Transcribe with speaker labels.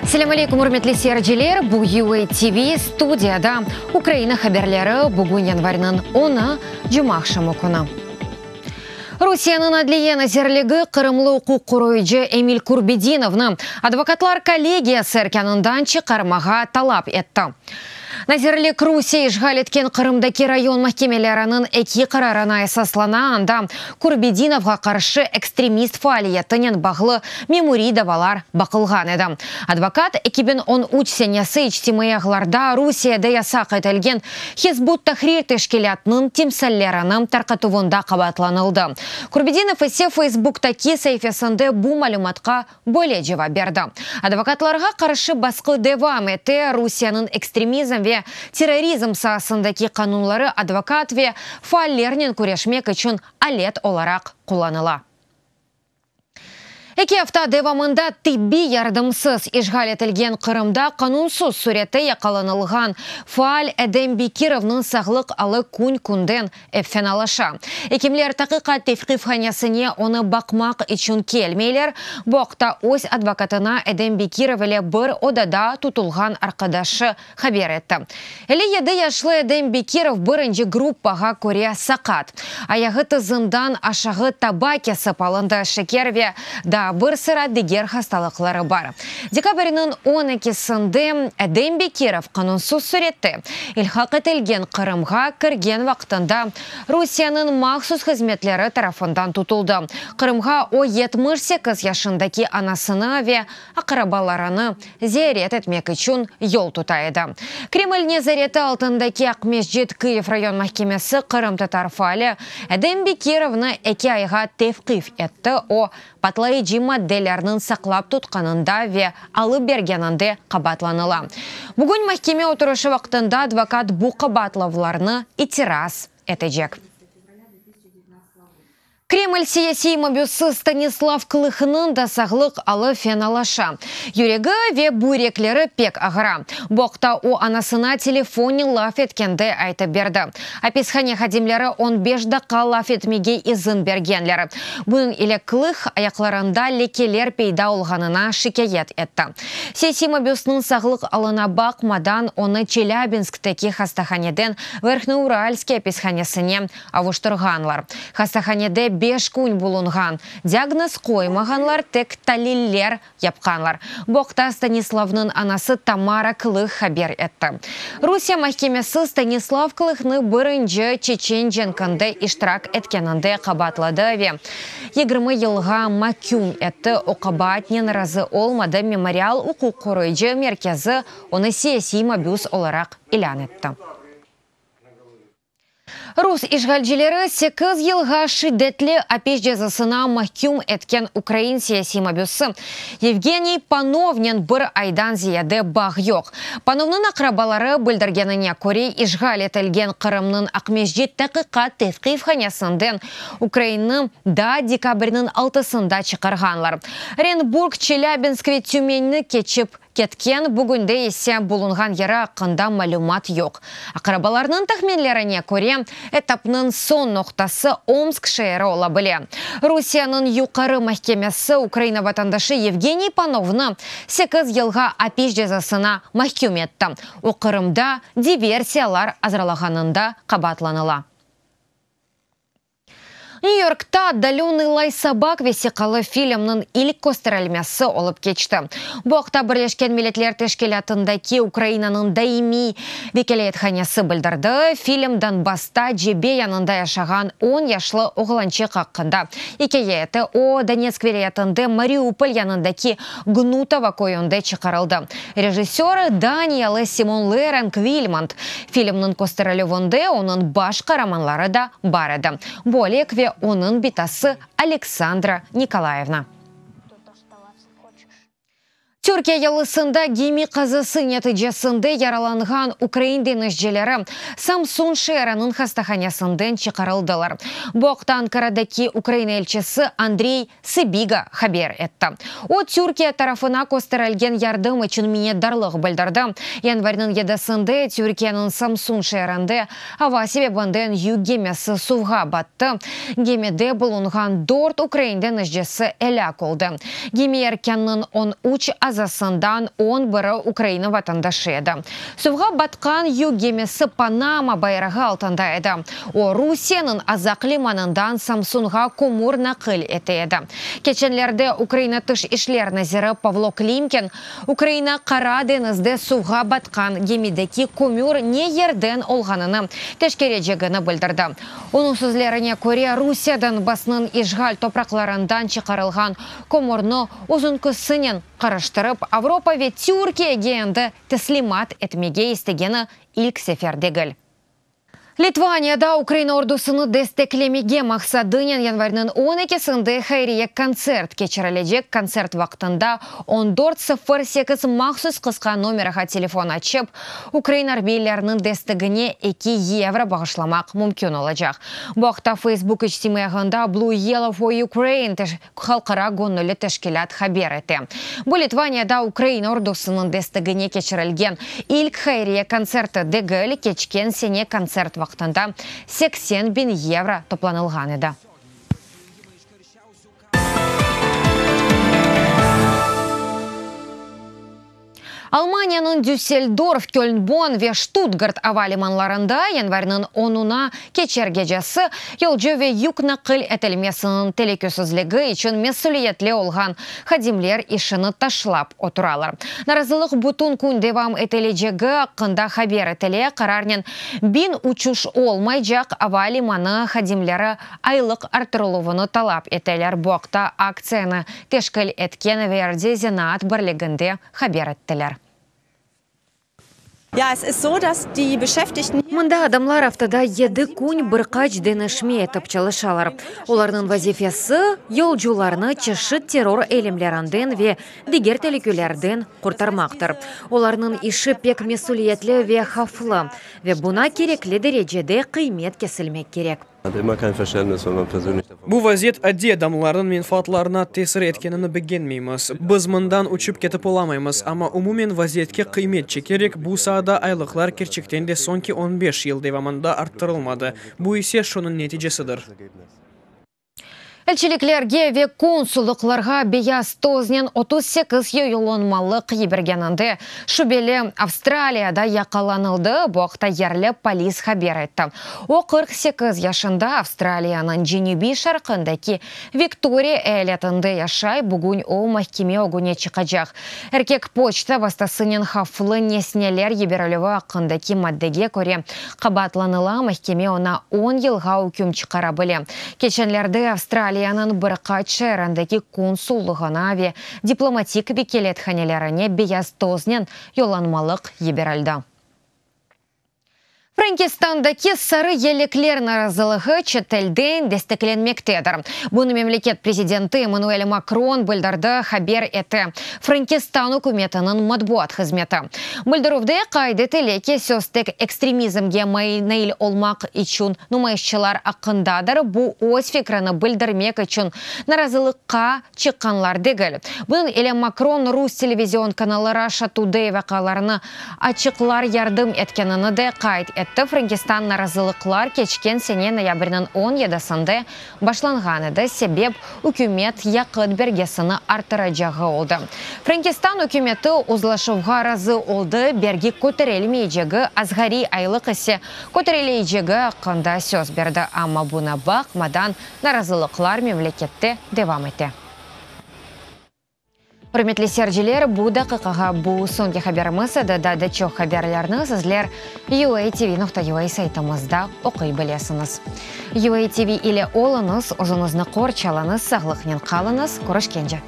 Speaker 1: Selâm aleyküm, ürmetli seyirciler! Bu UA TV studiyada Ukraina haberleri, bugün yanvarniñ onı, cumaaqşamı künü. Rusiyeniñ Adliye nazirligi qırımlı uquq qoruyıcı Emil Kurbedinovnı advokatlar kollegiyası erkânından çıqarmağa talap etti. Nazirlik Rusiye işğal etken Qırımdaki rayon mahkemeleriniñ eki qararına esaslana, anda Kurbedinovğa qarşı ekstremist faaliyetinen bağlı memuriy davalar baqılğan edi. Advokat, 2013 senesi içtimaiy ağlarda Rusiyede yasaq etilgen Hizb ut-Tahrir teşkilâtınıñ timsallerini tarqatuvında qabaatlanıldı. Kurbedinov ise Feysbuktaki saifesinde bu malümatqa böyle cevap berdi, Advokatlarğa qarşı basqı devam ete, Rusiyeniñ ekstremizm ve terrorizm saasındaki qanunları advokat ve faallernen küreşmek içün alet olaraq qullanıla. Eki afta devamında tibbiy yardımsız işğal etilgen Qırımda qanunsız sürette yaqalanılğan faal Edem Bekirovnıñ sağlıq alı kün-künden ep fenalaşa. Ekimler taqiqat tevqifhanesine onı baqmaq içün kelmeyler. Bu aqta öz advokatına Edem Bekirov ile bir odada tutulğan arqadaşı haber etti. 57 yaşlı Edem Bekirov birinci gruppağa köre saqat. Ayağı tızından aşağı taba kesip alındı, şeker ve daa bir sıra diger hastalıqları bar. Dekabrniñ on ekisinde Edem Bekirov qanunsız sürette ilhaq etilgen Qırımğa kirgen vaqtında Rusiyeniñ mahsus hızmetleri tarafından tutuldı. Qırımğa o 78 yaşındaki anasını ve aqrabalarını ziyaret etmek içün yol tuta edi. Kreml nezareti altındaki Aqmescit Kıyiv rayon mahkemesi qırımtatar faali Edem Bekirovnı eki ayğa tevqif etti, o, patlayıcı maddelerniñ saqlap tutqanında ve alıp bergeninde qabaatlanıla. Bugün mahkeme oturışı vaqtında advokat bu qabaatlavlarnı itiraz etecek. Kreml siyasiy mabüsi Stanislav Klıhnıñ da sağlıq alı fenalaşa. Yüregi ve büyrekleri pek ağıra. Bu aqta o, anasına telefonnen laf etkende aytıp berdi. Apishane hadimleri on beş daqqa laf etmege izin bergenler. Bunıñ ile Klıh, ayaqlarında lekeler peyda olğanına şikâyet etti. Siyasiy mabüsniñ sağlıq alına baqmadan, onı Çelâbinskteki hastahaneden Verhneuralskiy apishanesine avuştırğanlar. Hastahanede beş kün bulunğan. Diagnoz qoymağanlar, tek taliller yapqanlar. Bu aqta Stanislavnıñ anası Tamara Klıh haber etti. Rusiye mahkemesi Stanislav Klıhnı birinci çeçen cenkinde iştirak etkeninde qabaatladı ve 20 yılğa maküm etti. O qabaatnen razı olmadı, Memorial uquq qoruyıcı merkezi onı siyasiy mabüs olaraq ilân etti. Rus işğalcileri sekiz yılğa şiddetli apis cezasına mahküm etken ukrain siyasiy mabüsi Yevgeniy Panovnen bir aydan ziyade bağ yoq. Panovnıñ aqrabaları bildirgenine köre, işğal etilgen Qırımnıñ Aqmescit taqiqat tevqifhanesinden ukrainni daa dekabrniñ altısında çıqarğanlar. Orenburg, Çelâbinsk ve Tümenni keçip ketken, bugünde ise bulunğan yeri aqqında malümat yoq. Aqrabalarnıñ tahminlerine köre, etapnıñ soñ noqtası Omsk şeeri ola bile. Rusiyeniñ Yuqarı mahkemesi Ukraina vatandaşı Yevgeniy Panovnı sekiz yılğa apis cezasına mahküm etti. O, Qırımda diversiyalar azırlağanında qabaatlanıla. Nyü-Yorkta Otdalönnıy lay sobak vesiqalı filmniñ ilk kösterilmesi olıp keçti. Bu aqta Birleşken Milletler Teşkilâtındaki Ukrainanıñ daimiy vekâlethanesi bildirdi. Film Donbassta cebe yanında yaşağan on yaşlı oğlançıq aqqında ikâye ete. O, Donetsk vilâyetinde Mariupol yanındaki Gnutova köyünde çıqarıldı. Rejissör, daniyalı Simon Lereng Vilmont. Filmniñ kösterilüvinde onıñ baş qaramanları da bar edi, Bolek ve onıñ bitası Aleksandra Nikolayevna. Türkiye yalısında gemi qazası neticesinde yaralanğan ukrain deñizcileri Samsun şeeriniñ hastahanesinden çıqarıldılar. Bu aqta Ankaradaki Ukraina elçisi Andrey Sıbiga haber etti. O, Türkiye tarafına kösterilgen yardım içün minnetdarlıq bildirdi. Yanvarniñ yedisinde Türkiyeniñ Samsun şeerinde ava sebebinden yük gemisi suvğa battı. Gemide bulunğan dört ukrain deñizcisi elâk oldı. Gemi erkânınıñ on üç azası. azasından on biri Ukraina vatandaşı edi. Suvğa batqan yük gemisi Panama bayrağı altında edi. O, Rusiyeniñ Azaq limanından Samsunğa kömür naqil ete edi. Keçenlerde Ukraina Tış işler naziri Pavlo Klimkin, Ukraina Qara deñizde suvğa batqan gemideki kömür ne yerden olğanını teşkerecegini bildirdi. Onıñ sözlerine köre, Rusiye Donbassnıñ işğal topraqlarından çıqarılğan kömürni özünkisinen qarıştırıp, Avropa ve Türkiyege endi teslimat etmege istegeni ilk sefer degil. Litvaniyada Ukraina ordusını desteklemege maqsadınen yanvarniñ on ekisinde hayriye kontsert keçirilecek. Kontsert vaqtında 14 08 mahsus qısqa nomerağa telefon açıp, ukrain arbiyleriniñ destegine eki yevro bağışlamaq mümkün olacaq. Bu aqta Facebook içtimaiy ağında Blue Yellow for Ukraine halqara göñülli teşkilât haber ete. Bu Litvaniyada Ukraina ordusınıñ destegine keçirilgen ilk hayriye kontserti degil, keçken sene kontsert vaqtında 80 biñ yevro toplanılğan edi. Almaniyanıñ Düsseldorf, Köln-Bonn ve Ştutgart ava limanlarında yanvarniñ onuna keçer gecesi yolcu ve yük naqil etilmesiniñ telükesizligi içün mesüliyetli olğan hadimler işini taşlap oturalar. Narazılıq bütün kün devam etilecegi aqqında haber etile, qararnen 1000 uçuş olmaycaq, ava limanı hadimleri aylıq arttırıluvını talap eteler. Bu aqta aktsiyanı teşkil etken Verdi zenaat birliginde haber ettiler.
Speaker 2: Mında adamlar aftada yedi kün bir qaç deñişme etip çalışalar. Olarnıñ vazifesi, yolcularnı çeşit terror eylemlerinden ve diger telükülerden qurtarmaqtır. Olarnıñ işi pek mesüliyetli ve havflı, ve buña kerekli derecede qıymet kesilmek kerek.
Speaker 3: Bu vaziyet adiy adamlarnıñ menfaatlarına tesir etkenini begenmeymiz. Biz mından uçıp ketip olamaymız, amma umumen vaziyetke qıymet çekerek, bu saada aylıqlar kerçekten de soñki on beş yıl devamında arttırılmadı, bu ise şunıñ neticesidir.
Speaker 1: Elçiliklerge ve konsullıqlarğa beyaz toznen 38 yollanmalıq yibergeninde şübeli Avstraliyada yaqalanıldı, bu aqta yerli polis haber etti. O, 48 yaşında, Avstraliyanıñ cenübiy-şarqındaki Viktoriya eyaletinde yaşay, bugün o, mahkeme ögüne çıqacaq. Erkek poçta vastasınen havflı nesneler yiberilüvi aqqındaki maddege köre qabaatlanıla, mahkeme oña on yılğa üküm çıqara bile. Keçenlerde Avstraliyanıñ bir qaç şeerindeki konsullığına ve diplomatik vekâlethanelerine beyaz toznen yollanmalıq yiberildi. Frenkistandaki sarı yelekler narazılığı çetelden desteklenmektedir. Bunı memleket prezidenti Emmanuel Makron bildirdi, haber ete Frenkistan ükümetiniñ matbuat hızmeti. Bildirüvde qayd etile ki, söz tek ekstremizmge mail olmaq içün numayışçılar aqqındadır, bu öz fikrini bildirmek içün narazılıqqa çıqqanlar degil. Bunıñ ile Makron rus televizion kanalı Russia Today vaqialarını açıqlar yardım etkenini de qayd etti. Frenkistan narazılıqlar keçken sene noyabrniñ on yedisinde başlanğan edi, sebep, ükümet yaqıt bergisini arttıracağı oldı. Frenkistan ükümeti uzlaşuvğa razı oldı, bergi köterilmeycegi, asğariy aylıq ise köterileycegi aqqında söz berdi, amma buña baqmadan narazılıqlar memlekette devam ete. Ürmetli seyirciler, bu daqiqağa bu soñki haberimiz edi. Daa da çoq haberlerni sizler UATV.UA saytımızda oquy bilesiñiz. UATV ile oluñız, özüñizni qorçalañız, sağlıqnen qalıñız, körüşkence!